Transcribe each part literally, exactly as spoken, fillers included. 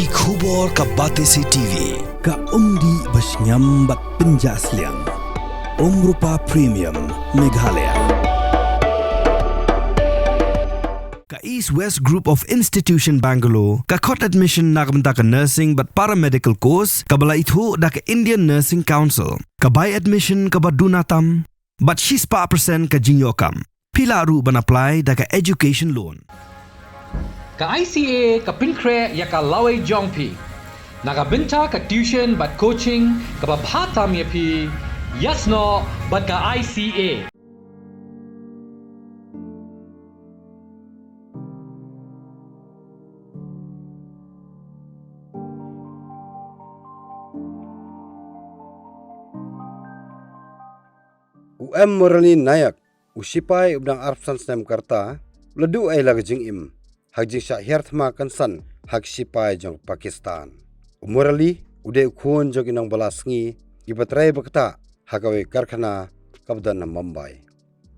Ki khubor ka Batesi T V, ka umdih ba shngiam bad pynjah sliang. Umrupa Premium, Meghalaya. Ka East West Group of Institution Bangalore, ka khot admission na ka bynta ka nursing bad paramedical course, kaba la ithuh da ka Indian Nursing Council, ka bai admission kaba duna tam, bad shispah percent ka jingïoh kam. Phi lah ruh ban apply da ka education loan. Ka I C A ka pynkhreh ïa ka lawei jong phi. Na ka bynta ka tuition bad coaching kaba bha tam ïa phi, ïasnoh bad ka I C A. U M Murali Nayak, u shipai uba dang arphew san snem ka rta, u la duh ei la ka jingim ha ka jingshah hiar thma kynsan ha ki shipai jong Pakistan. U Murali u dei u khun jong ki nongbylla sngi kiba trei ba ktah ha kawei ka karkhana kaba don ha Mumbai.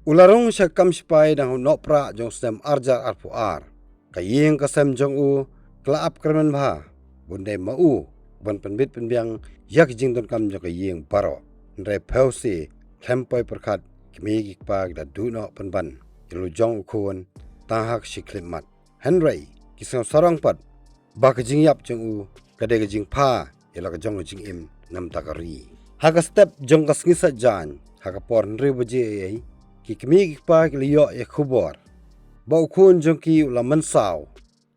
U la rung sha ka kam shipai dang ha u Nohprah jong u snem ar hajar arphew ar. Ka ïing ka sem jong u ka la ap kyrmen bha, bun dei ma u ban pynbit pynbiang ïa ka jingdonkam jong ka ïing baroh. Hynrei phewse, khlem poi pyrkhat, ki kmie ki kpa ki da duh noh pynban ïa la u jong u khun tang ha ka shi khyllipmat. Hynrei ki sngew sarong pat ba ka jingïap jong u ka dei ka jingpha ïa la ka jong ka jingim na ka bynta ka ri. Ha ka step jong ka sngi Saitjaiñ, ha ka por hynriew baje eiei, ki kmie ki kpa ki la ïoh ïa ka khubor ba u khun jong ki u la mynsaw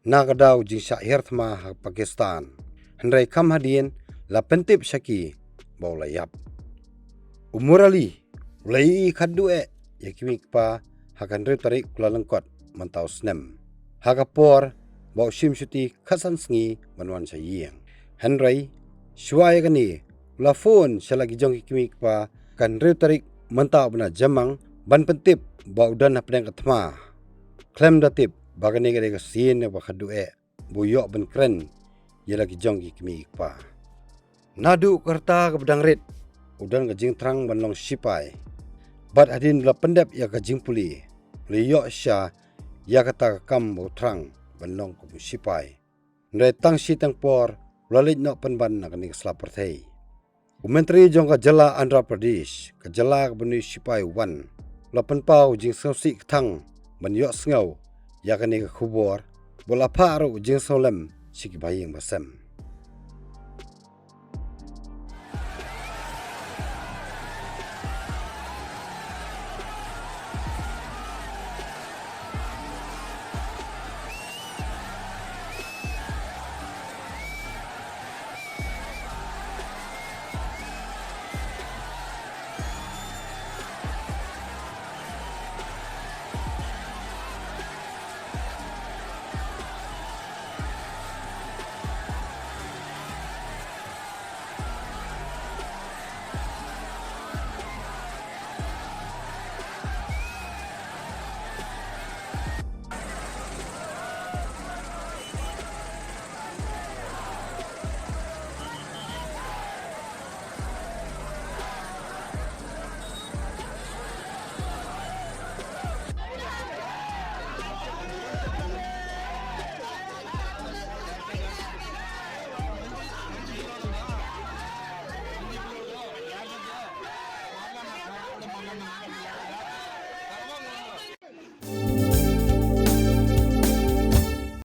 na ka daw jingshah hiar thma ha Pakistan. Hynrei kham hadien la pyntip sha ki ba u la ïap. U Murali u la ïohi khatduh eh ïa ki kmie ki kpa ha ka hynriew tarik Kyllalyngkot mynta u snem, ha ka por ba u shim shuti khatsan sngi ban wan sha ïing. Hynrei shuwa ïa kane, u la phone sha la ki jong ki kmie ki kpa ha ka hynriew tarik mynta u bnai Jymmang ban pyntip ba u don hapdeng ka thma, khlem da tip ba kane ka dei ka sien ba khatduh eh ba u ïoh ban kren ïa la ki jong ki kmie ki kpa. Naduh ka rta kaba dang rit, u don ka jingthrang ban long shipai. Bad hadien ba la pyndep ïa ka jingpule, u la ïoh shisha ïa kata ka kam ba u thrang ban long kum u shipai. Hynrei tang shi tang por u la leit noh pynban na kane ka sla pyrthei. U Myntri jong ka jylla Andhra Pradesh, ka jylla kaba u shipai u wan, u la pynpaw ka jingsngewsih kthang ban ïohsngew ïa kane ka khubor, bad u la phah ruh ka jingsngewlem sha ki bahaïing bahasem.